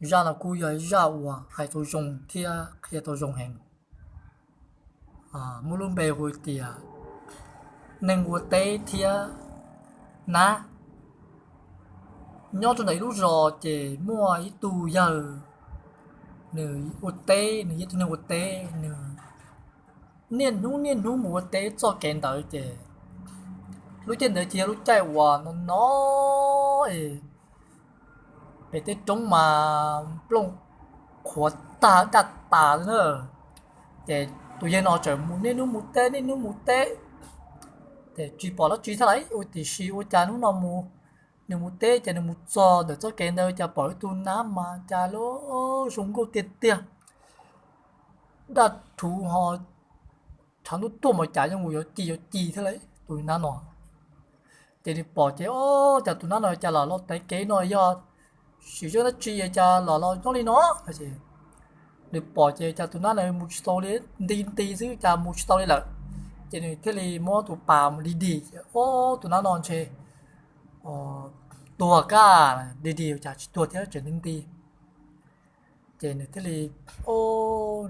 Zaj no kuj yog zaj uas hais tau zoo thiab qhia tau zoo heev. Muaj lub npe hu tias neeg ua teb thiab nab. Nyob rau ntawm ib lub zos ces muaj ib tug yawg, nws ua teb, nws yog ib tug neeg ua teb, nws niaj hnub niaj hnub mus ua teb txoj kev ntawd ces lub caij ntawd ces yog lub caij uas no no pem tej roob mas nplooj qhuav tag daj tas na. Ces tus yawg no tseem mus niaj hnub mus teb niaj hnub mus teb, ces tsis pom dab tsi thiab lawm, ua tiam sis ua cas hnub no mus, nws mus teb ces nws mus txog ntawm txoj kev ntawd cas pom ib tug nab mas cas lub zoo nkauj tiag tiag, daj rhuv ho tshav ntuj tuaj mas cas zoo nkaus yuav ci yuav ci thiab lawm tus nab no. Ces nws pom ces, o, cas tus nab no cas los los tav kev no yog sim zoo dab tsi cas los los nyob li no. Nws pom ces cas tus nab no mus tsis tau li, nti nti xwb cas mus tsis tau li lawm. Ces nws thiaj li muab tus pas mus dig dig ces, o, tus nab no ntshe tuag kaj, dig dig cas tsis tuag thiab tseem nti nti. Ces nws thiaj li, o,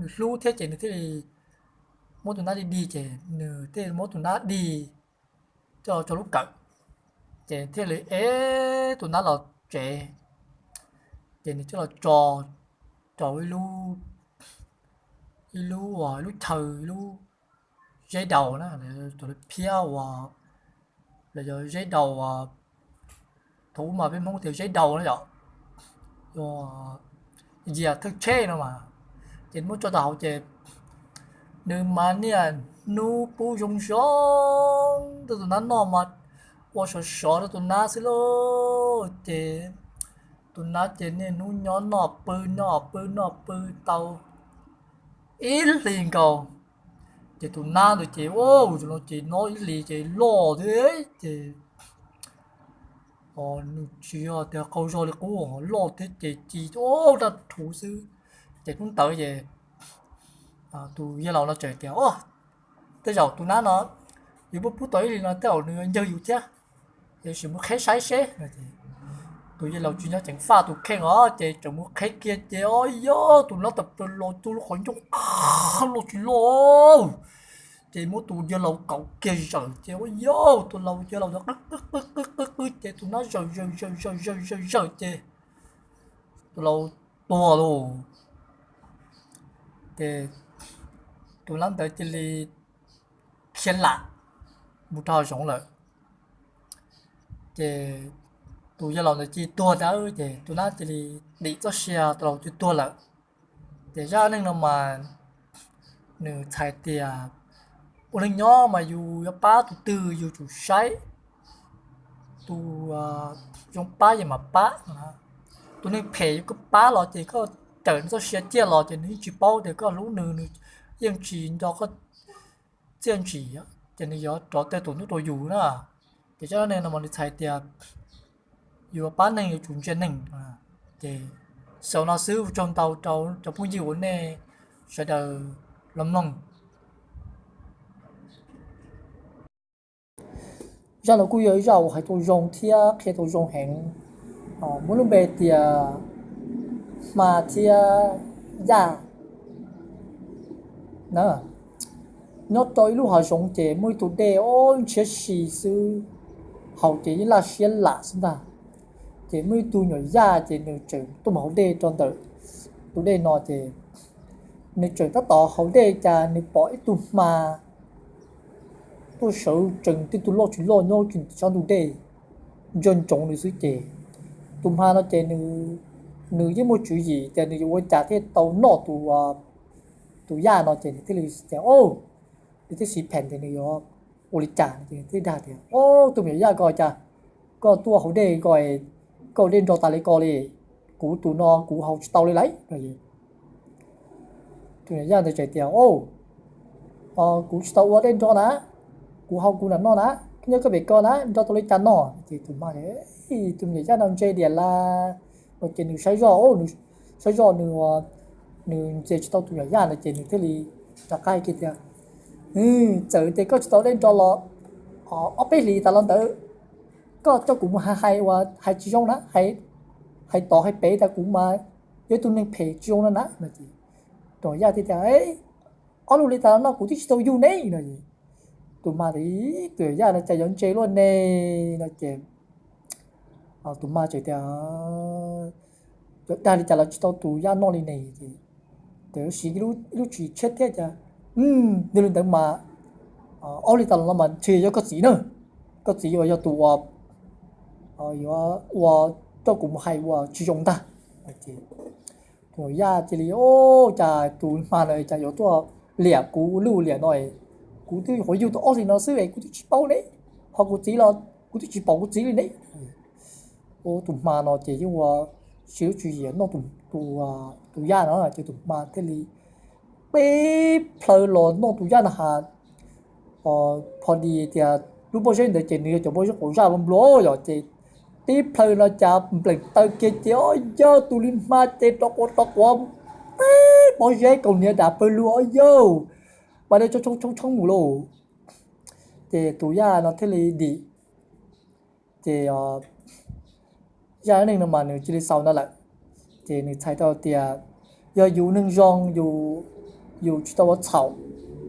nws hlub thiab ces nws thiaj li muab tus nab dig dig ces nws thiaj li muab tus nab dig coj rau lub kawm, ces thiaj li ev tus nab los tsev. Ces nws coj los tso rau ib lub, ib lub, ib lub chaw, ib lub zeb daus na, rau lawv phiab uas, los yog zeb daus, thaum ub mas peb Hmoob tias zeb daus na yom, yog yias thawj tsheb no mas. Ces muab tso rau hauv ces nws mas niaj hnub pub zoo zoo rau tus nab noj mas ua sov sov rau tus nab xwb lauj. Ces tus nab ces niaj hnub nyob noj pw noj pw noj pw tau ib hlis nkaus. Ces tus nab ntawd ces, o, tus no ces noj ib hlis ces loj thiab ces nws tsis yog tias qaug zog li qub, loj thiab ces ci daj rhuv xwb. Ces hnub ntawd ces tus yawg laus no tseem tias, o, tej zaum tus nab no yus muab pub tau ib hlis no tej zaum nws yuav ncawg yus thiab, es sim mus qheb saib seb. Tus yawg laus tsis nyob ceev faj tus kheej os ces tseem mus qheb kiag ces, o, yog tus nab tawm plaws los cuag lub qhov ncauj, loj tsis loj. Ces muab tus yawg laus kaum kiag zawm ces, o, yog tus laus yawg laus ntawd qw qw qw qw qw ces tus nab zawm zawm zawm zawm zawm zawm zawm ces tus laus tuag lauj. Ces tus nab ntawd cia li khiav lam mus rau hav zoov lawm. Ces tus yawg laus ntawd cia li tuag ntawd ces tus nab cia li dim txoj sia tus laus cia li tuag lawm. Ces zaj neeg no mas nws txhais tias ua neeg nyob mas yus yuav pab tus twg yus tsum saib tus zoo pab yus mam pab. Tus neeg phem yus koj pab los ces koj cawm nws txoj sia ciaj los ces nws yeej tsis paub tias koj hlub nws, nws yeej tsis nco koj txiaj ntsim, ces nws yuav rov tawg tus ntub rau yus na. Ces zaj neeg no mas nws txhais tias yus pab neeg yuav tsum ntsia neeg. Ces xaus no xwb, ua tsaug ntau rau cov phooj ywg uas nej sawv daws los mloog. Zaj no kuj yog zaj uas hais tau zoo thiab qhia tau zoo heev, muaj lub npe tias hma thiab yaj na. Nyob rau ib lub hav zoov ces muaj ib tug dej ob ntshiab si xwb, haus ces yeej laj siab lam xwb ntag. Ces muaj ib tug nyuam yaj ces nws tseem tuaj mus haus dej rau ntawm tus dej no ces nws tseem tab tom haus dej cas nws pom ib tug hma tuaj sawv tsees, tib tug loj tsis loj nyob tsees tsob ntug dej ntsia ntsoov nws xwb ces tus hma no ces nws yeej muaj tswv yim tias nws yuav ua cas thiaj tau noj tus yaj no ces nws thiaj li tias, o, nws thiaj siv pheem tias nws yuav ua li cas no ces nws thiaj dag tias, o, tus me nyuam yaj ko, cas koj tuaj haus dej ko, koj haus dej nrog tas li ko li, kuv tus no kuv haus tsis tau li lauj. Tus me nyuam yaj ntawd teb tias, o, kuv tsis tau ua dej nrog na, kuv haus kuv nam no na, nyob koj pem ko na nrog tau li cas no. Ces tus hma, tus me nyuam yaj no ntse diam lawm no ces nws saib zoj, nws saib zoj nws, nws ntxias tsis tau tus me nyuam yaj no ces nws thiaj li rov qab hais tias, txawm tias koj tsis tau ua dej nrog los ob peb hlis tas los ntawd, koj coj kuv mus hais uas hais tsis zoo na, hais tod hais pem tas kuv mas yog ib tug neeg phem tsis zoo no na no ces tus yaj thiaj tias, ob lub hlis tas los no kuv twb tsis tau yug ne no es tus hma tias, tus yaj no cas yuav ntse luaj ne no ces tus hma tseem tias, yuav dag li cas los tsis tau tus yaj noj li ne ces, tiam sis ib lub tsis tshiab thiab cas, yog li ntawd mas ob hlis tas los no mas ntshe yog koj txiv na, koj txiv uas yog tus uas yuav ua coj kuv mus hais uas tsis zoo ntag. Tus yaj cia li, o, cas tus hma no cas yuav tuaj liam kuv ua luj liam no, kuv twb nyuam qhuav yug tau ob hlis no xwb es kuv twb tsis paub ne, ho kuv txiv los kuv twb tsis pom kuv txiv li ne. Ua tus hma no ces yeej ua siab lub tswv yim noj tus yaj no ces tus hma thiaj li peb plhaw los noj tus yaj no has. Pho di tias lub pob zeb ntawd ces nws yog cov pob zeb quav zaj nplua nplua yom ces tib plhaw no cas npleem taw kiag ces o yawg tus li hma ces rov quav rov quav teb pob zeb kaus hniav dam pawg lug o yawg, pas dej tshoob tshoob mus lauj. Ces tus yaj no thiaj li dim. Ces yaj dab neeg no mas nws cia li xaus ntawd lawm. Ces nws txhais tau tias yog yus neeg zoo, yus tsis tau ua txhaum,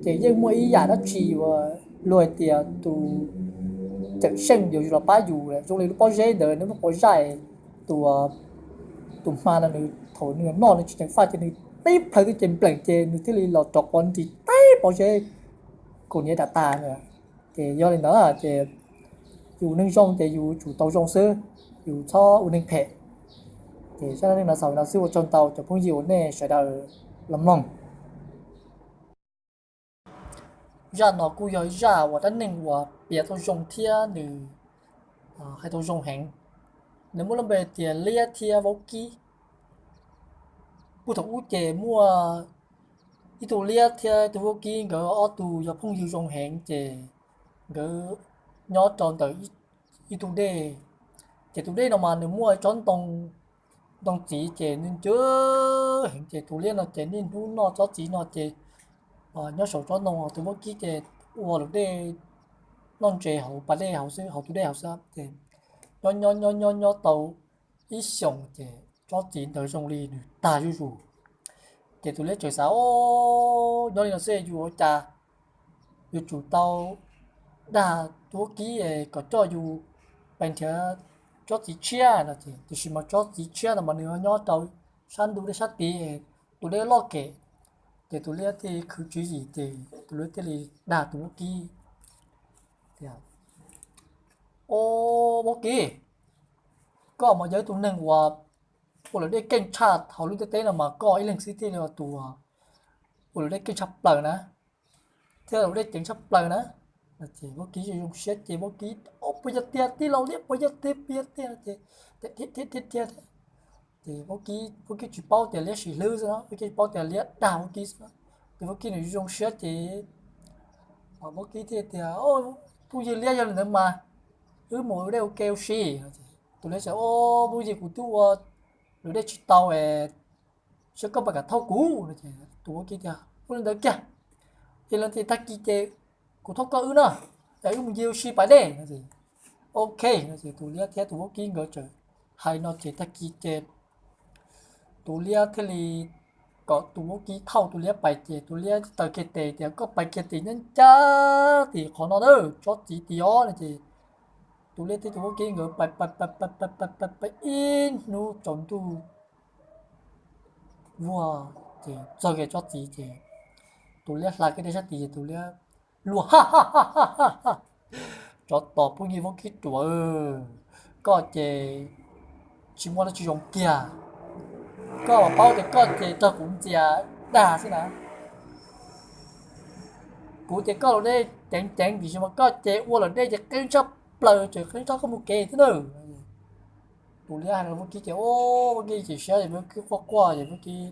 ces yeej muaj ib yam dab tsi uas luag hais tias tus cawm seej yuav los pab yus zoo li lub pob zeb ntawd nws muab quav zaj. Tus, tus hma no nws thaum nws noj nws tsis ceev faj ces nws tib plhaw twb ces npleem ces nws thiaj li los rov quav nti teb pob zeb kaus hniav dam tas. Ces yog li ntawd ces yus neeg zoo ces yus tsum tau zoo xwb, yus txhob ua neeg phem. Ces zaj dab neeg no xaus li no xwb, ua tsaug ntau cov phooj ywg uas nej sawv daws los mloog. Zaj no kuj yog ib zaj uas dab neeg uas piav tau zoo thiab nws hais tau zoo heev. Nws muaj lub npe tias Liab thiab Vaub Kib. Puag thaum ub ces muaj ib tug liab thiab ib tug vaub kib, nkawd ob tug yog phooj ywg zoo heev ces nkawd nyob rau ntawm ib tug dej. Ces tus dej no mas nws muaj tsob ntoo, ntoo txiv ces nws ncw heev ces tus liab no ces niaj hnub noj tsob txiv no ces nyob saum tsob ntoo, tus vaub kib ces ua luam dej noj ntses hauv pas dej hauv xwb, hauv tus dej hauv xwb ces nyob nyob nyob nyob nyob tau ib xyoos ces tsob txiv ntawd zoo li nws tag zuj zus. Ces tus liab txawm xav, o, nyob li no xwb yus ua cas, yuav tsum tau dag tus vaub kib kom coj yus pais nrhiav tsob txiv tshiab no ces, tiam sis mas tsob txiv tshiab no mas nws nyob rau sab ntug dej sab tid, tus dej loj kev. Ces tus liab thiaj khwv tswv yim ces tus liab thiaj li dag tus vaub kib tias, o, vaub kib, koj mas yog ib tug neeg uas ua luam dej keej tshaj hauv lub ntiaj teb no mas koj ib leeg xwb thiaj li ua tus ua luam dej keej tshaj plaws na, thiab luam dej ceev tshaj plaws na. Ces vaub kib zoo siab ces vaub kib, o, puas yog tiag tij laug liab, puas yog tiag, puas yog tiag no ces thiab thiab thiab thiab. Ces vaub kib tsis paub tias liab sim hlwb xwb no, vaub kib tsis paub tias liab dag vaub kib xwb no. Ces vaub kib nws zoo siab ces vaub kib thiaj tias, phooj ywg liab, yog li ntawd mas wb mus ua dej ua ke ua si. Tus liab tias, o, phooj ywg, kuv twb ua luam dej tsis tau es saib koj puas kam thauj kuv no. Tus vaub kib tias, ua li ntawd kiag, es los tag kis ces kuv thauj koj wb no, es wb mus ncig ua si pas dej no. Ok no ces tus liab thiab tus vaub kib nkawd txawm hais no ces tag kis ces tus liab thiaj li kom tus vaub kib thauj tus liab pais ces tus liab taw kiag tes tias, koj pais kiag tes nyob ncaj tim qhov no na, tsob txiv tim os no ces tus liab thiab tus vaub kib nkawd pais pais pais pais pais pais pais ib hnub tsaus ntuj vuag ces txog kiag tsob txiv ces tus liab hla kiag dej sab tid ces tus liab luag, tsov tom phooj ywg vaub kib ruam, koj ces tsis muaj dab tsi zoo kiag. Koj mas paub tias koj ces raug kuv ntxias dag xwb na. Kuv ces koj luam dej ceev ceev tiam sis mas koj ces ua luam dej ces qeeb tshaj plaws, tseem qeeb tshaj koj mus kev thiab na. Tus liab hais no vaub kib ces, vaub kib chim siab ces vaub kib quaj quaj ces vaub kib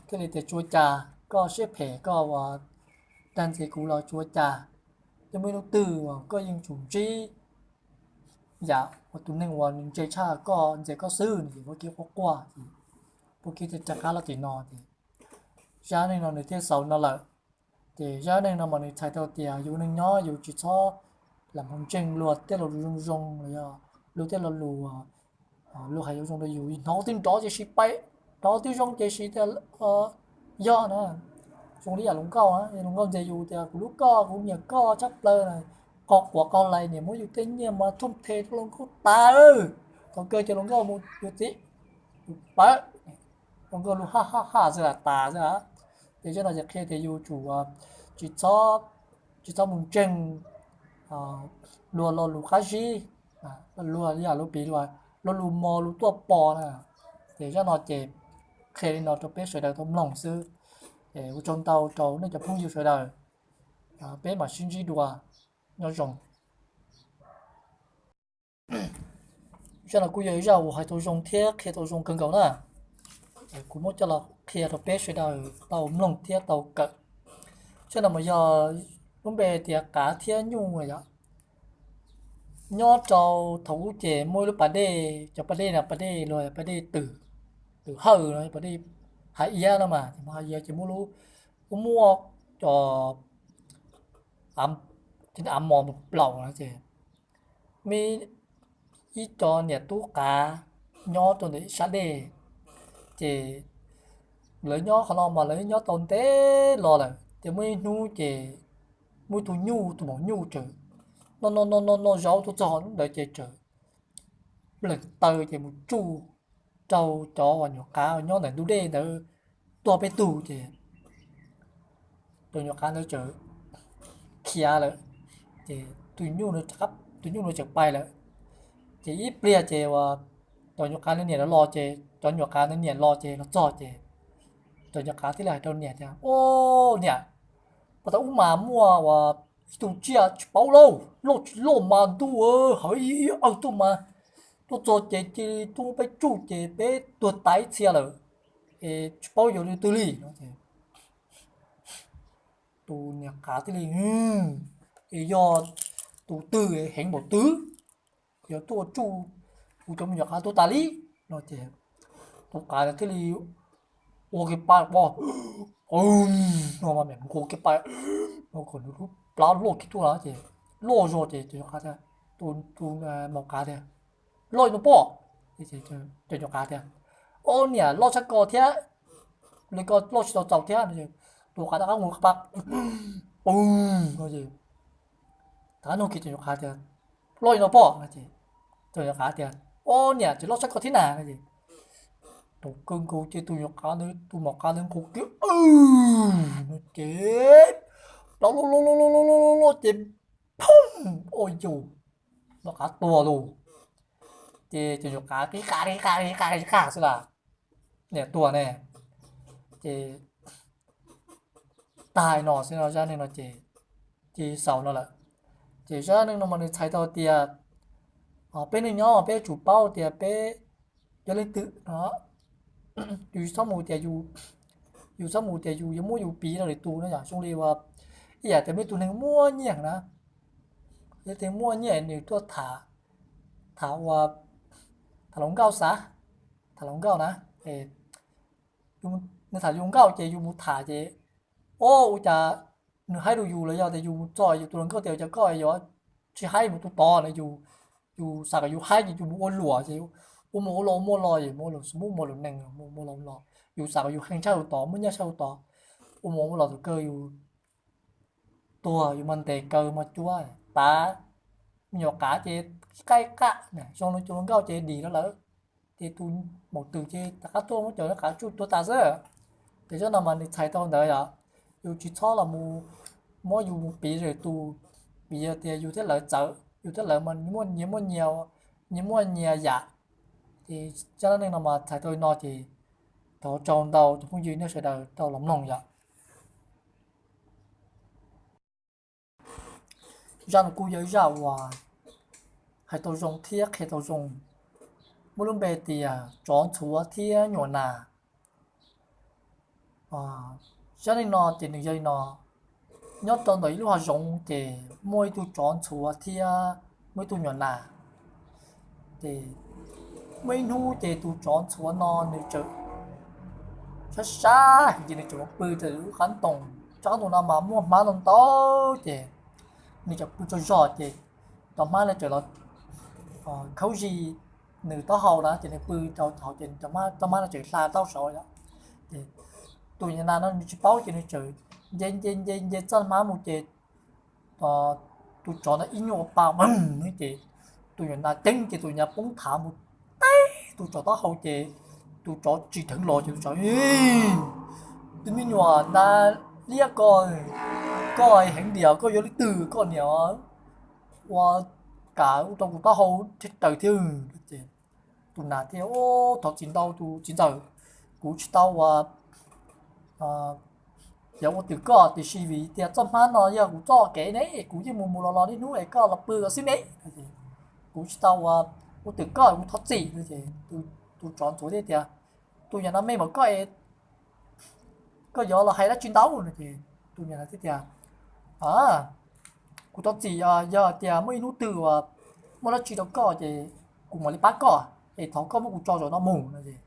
thiaj li tias, tsis ua cas, koj siab phem koj ua dag ntxias kuv los tsis ua cas. Yeej muaj ib hnub twg uas koj yeej tsum ntsib yam uas tus neeg uas nws ntse tshaj koj ntxias koj xwb no ces vaub kib quaj quaj ces vaub kib thiaj rov qab los tim no ces zaj dab neeg no nws thiaj xaus no lawm. Ces zaj dab neeg no mas nws txhais tau tias yus neeg nyob yus tsis txhob lam hmoov ntseeg luag tej lo lus zoo zoo los yog luag tej lo lus Luag hais yuav zoo rau yus, hnov twb nrov ces sis pais, hnov twb zoo ces sis tias yog na. Zoo li yam hluas nkauj, hluas nkauj ntxias yus tias kuv hlub koj, kuv nyiam koj tshaj plaws na, qo quav qo lais niam muab yus tej nyiaj mas thooj the rau hluas nkauj tas. Thaum kawg ces hluas nkauj mus yuav txiv, yus pawv, hluas nkauj lus ha ha ha xwb las tas xwb. Ces zaj no ces qhia tias yus tsum tsis txhob mus ntseeg luag lo lus qab zib, luag yam lus piv, luag lo lus mos lus tuaj pom na. Ces zaj no ces qhia li no rau peb sawv daws tau mloog xwb. Ua tsaug ntau rau nej cov phooj ywg sawv daws, peb mam sib ntsib dua, nyob zoo. Zaj no kuj yog ib zaj uas hais tau zoo thiab qhia tau zoo kawg nkaus na. Kuv muab coj los qhia rau peb sawv daws tau mloog thiab tau kawm. Zaj no mas yog lub npe tias qav thiab nyuj yom. Nyob rau thaum ub ces muaj ib lub pas dej, cov pas dej no pas dej luag pas dej twm, twm hawj no, pas dej Hav Iab no mas, Hav Iab ces muaj lub, muaj cov av mos plaum no ces muaj ib co niam tub qav nyob rau ntawm ib sab dej. Ces lawv nyob qhov no mas lawv nyob tau ntev los lawm, ces muaj ib hnub ces muaj ib tug nyuj, tus maum nyuj txawm noj noj noj noj zaub tuaj txog ntawd ces txawm nplees taw ces mus tsuj rau cov uas nyuam qav uas nyob ntawm ntug dej ntawd tuag peb tug ces cov nyuam qav ntawd txawm khiav lawm, ces tus nyuj ntawd txawm pais lawm. Ces ib pliag ces uas cov nyuam qav ntawd niam los los ces cov nyuam qav ntawd niam los ces los txog ces cov nyuam qav thiaj li hais rau niam tias, Au niam, puag ta ub mas muaj uas ib tug tsiaj tsis paub lauj, loj tsis loj mas ntuj, hawv ib awg tuaj mas, tuaj txog ces cia li tuaj muab peb tsuj ces peb tuag tas ib txhia lawm, es tsis paub yuav li twg li no ces tus niam qav thiaj li, Es yog tus twg heev npaum twg, yog tuaj tsuj kuv cov me nyuam qav tuag tas li no ces tus qav thiaj li ua kev pais pom no, nqus kev pais no kom nws lub plab loj kiag tuaj na ces loj zog ces cov nyuam qav tias, tus maum qav tias, Loj li no pob? Cov nyuam qav tias, Au niam, loj tshaj ko thiab, li ko loj tsis tau txaus thiab no. Tus qav rov qab nqus kev pais, pum no ces rov qab nug kiag cov nyuam qav tias, Loj li no pob? No ces cov nyuam qav tias, Au niam, tseem loj tshaj ko thiab na no ces tus kawg nkaus ces tus nyuam qav ntawd, tus maum qav ntawd nqus kiag no ces plab loj loj loj loj loj loj ces phoom, ua yus maum qav tuag lauj. Ces cov nyuam qav qib qaj qib qaj qib qaj qib qaj xwb las, niam tuag ne. Ces tag no xwb no zaj neeg no ces, ces xaus no lawm. Ces zaj neeg no mas nws txhais tau tias peb neeg nyob peb yuav tsum paub tias peb yog leej twg no. Yus txhob mus tias, yus txhob mus tias yus yuav muab yus piv rau lwm tus no yom. Zoo li uas ib yam tias muaj ib tug neeg muaj nyiaj na, ib tug neeg muaj nyiaj nws tuaj tham, tham ua, tham hluas nkauj xav, tham hluas nkauj na, nws tham hluas nkauj ces yus mus tham ces, o, ua cas nws haib rau yus los yog tias yus mus txog yus tus hluas nkauj tias, Cas koj yuav tsis haib mus tus tod na? Yus xav kom yus haib ces yus mus ua luam ces ua mus ua los ua muaj los, yus mus ua luam xus muj, mus ua luam nees, mus ua luam los, yus xav kom yus heev tshaj hauv tod, muaj nyiaj tshaj hauv tod, ua mus ua los thaum kawg yus tuag, yus mas ntes kaw mas cuab tas. Me nyuam qav ces qaij qaj zoo li cov hluas nkauj ces dim rau lawm. Ces tus maum twm ces rov qab tuaj muab cov qav tsuj tuag tas xwb. Ces zaj no mas nws txhais tau ntawd yom, yus tsis txhob los mus muab yus mus piv rau tus, vim yog tias yus thiab lawv txawv, yus thiab lawv mas nyias muaj nyias, nyias muaj nyias yam. Ces zaj dab neeg no mas txhais tau li no ces thov tsaug ntau tus phooj ywg nej sawv daws tau los mloog yom. Zaj no kuj yog ib zaj uas hais tau zoo thiab qhia tau zoo, muaj lub npe tias tsov ntxhuav thiab nyuam nas. Zaj neeg no ces nws yog li no, nyob rau ntawm ib lub hav zoov ces muaj ib tug tsov ntxhuav thiab muaj ib tug nyuam nas. Ces muaj ib hnub ces tus tsov ntxhuav no nws txawm sab sab heev ces nws txawm mus pw rau lub qab ntoo, tsob qab ntoo no mas muaj hmab ntau ntau ces nws txawm pw tsaug zog ces cov hmab no txawm los khaub zig nws taub hau na ces nws pw rau hauv ces txoj hmab no tseem hla taub saud yom. Ces tus nyuam nas no nws tsis paub ces nws tseem nce nce nce nce txoj hmab mus ces tus tsov no ib nyuag pa ces tus nyuam nas ceeb ces tus nyuam nas poob thav mus teb tus tsov taub hau ces tus tsov tsim dheev los ces tus tsov, Tus me nyuam nas liab ko, koj heev diam, koj yuav leej twg koj niam ua kam ua rau kuv taub hau thiab raws thiab. Ces tus nas thiaj, Thov txim ntau tus txiv ntxawm, kuv tsis tau ua, yuav ua twm koj tiam sis vim tias txoj hmab no yog kuv txoj kev ne, kuv yeej mus mus los los niaj hnub es koj los pw xwb ne. Kuv tsis tau ua, ua twm koj, kuv thov txim no. Ces tus tsov ntxuav thiaj tias, Tus nyuam nas me mas koj es koj yuav los hais dab tsi ntau no? Ces tus nyuam nas thiaj tias, Kuv thov txim, yog tias muaj ib hnub twg uas muaj dab tsi rau koj ces kuv mam li pab koj, es thov koj muab kuv tso zaum no mus no. Ces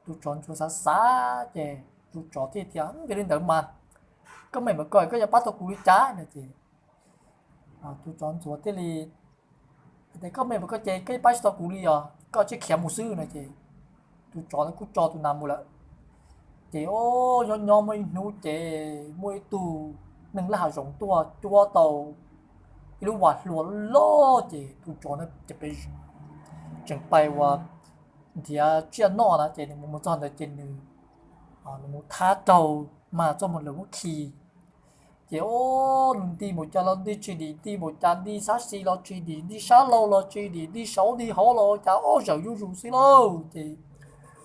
tus tsov ntxuav xav xav ces tus tsov thiaj tias, Yog li ntawd mas koj me mas koj, koj yuav pab tau kuv li cas no? Ces tus tsov ntxuav thiaj li, Koj me mas koj ces koj pab tsis tau kuv li os, koj tsis khiav mus xwb no. Ces tus tsov no kuj tso tus nas mus lawm. Ces o, nyob nyob muaj ib hnub ces muaj ib tug neeg laj hav zoov tuaj cuab tau ib lub vas hlua loj ces tus tsov no tseem pais ua nrhiav tsiaj noj na ces nws mus mus txog ntawd ces nws mus thab raug mas txoj mus lawm muab khi. Ces o, nws nti mus cas los nti tsis dim, nti mus cas nti sab xis los tsis dim, nti sab laug los tsis dim, nti saud nti hauv los cas ob zawm zuj zus xwb lauj. Ces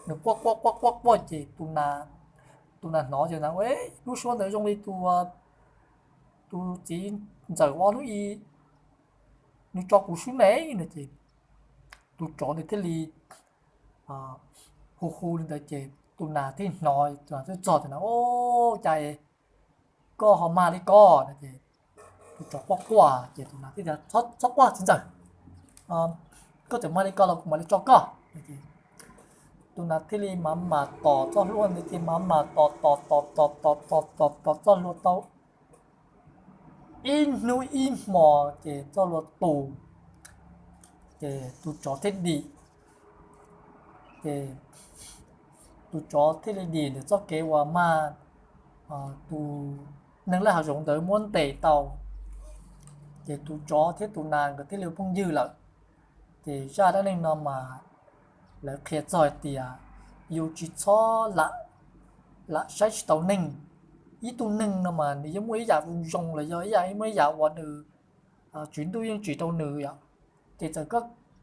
nws quaj quaj quaj quaj quaj ces tus nas hnov ces na, Lub suab ntawd zoo li tus txiv ntxawm ua hnub i nws tso kuv xwb ne no. Ces tus tsov nws thiaj li hu hu li ntawd ces tus nas thiaj hnov, tus nas thiaj txog tias na, Ua cas koj ho mag li ko no? Ces tus tsov quaj quaj ces tus nas thiaj tias, Txhob quaj txiv ntxawm, koj txawm mag li ko los kuv mam li tso koj. Tus nas thiaj li mam mam tom txoj hlua ntawd ces mam mam tom tom tom tom tom tom tom tom txoj hlua tau ib hnub ib hmos ces txoj hlua tu, ces tus tsov thiaj dim. Ces tus tsov thiaj li dim ntawm txoj kev uas mag tus neeg laj hav zoov ntawd muab ntes tau. Ces tus tsov thiab tus nas nkawd thiaj li ua phooj ywg lawm. Ces zaj dab neeg no mas lawv qhia txog hais tias yus tsis txhob lam saib tsis taus neeg. Ib tug neeg no mas nws yeej muaj ib yam zoo los yog ib yam, muaj ib yam uas nws Tswv Ntuj yeej tsim rau nws yom. Ces txawm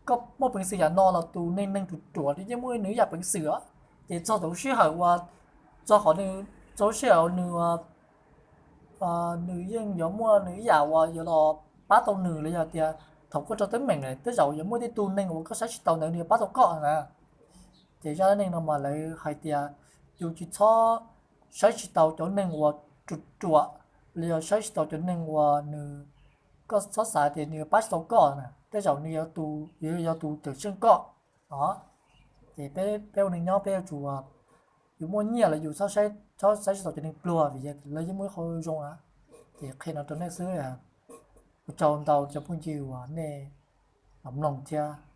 koj muaj peev xwm yam no los tus neeg neeg ruam ruam nws yeej muaj nws ib yam peev xwm os. Ces txog thaum sij hawm uas, txog qhov nws, txog lub sij hawm nws nws yeej yuav muaj nws ib yam uas yuav los pab tau nws los yog tias thaum koj raug teeb meem tej zaum yuav muaj tej tug neeg uas koj saib tsis taus ntawd nws yuav pab tau koj na. Ces zaj dab neeg no mas lawv hais tias yus tsis txhob saib tsis taus cov neeg uas ruam ruam los yog saib tsis taus cov neeg uas nws, koj txhob xav tias nws yuav pab tsis tau koj na, tej zaum nws yuav, yog tus cawm seej koj os. Ces peb ua neeg nyob peb yuav tsum, yus muaj nyiaj los yus txhob saib tsis taus cov neeg pluag vim lawv yeej muaj ib qho zoo na. Ces qhia no rau nej xwb, ua tsaug ntau cov phooj ywg uas nej mloog thiab.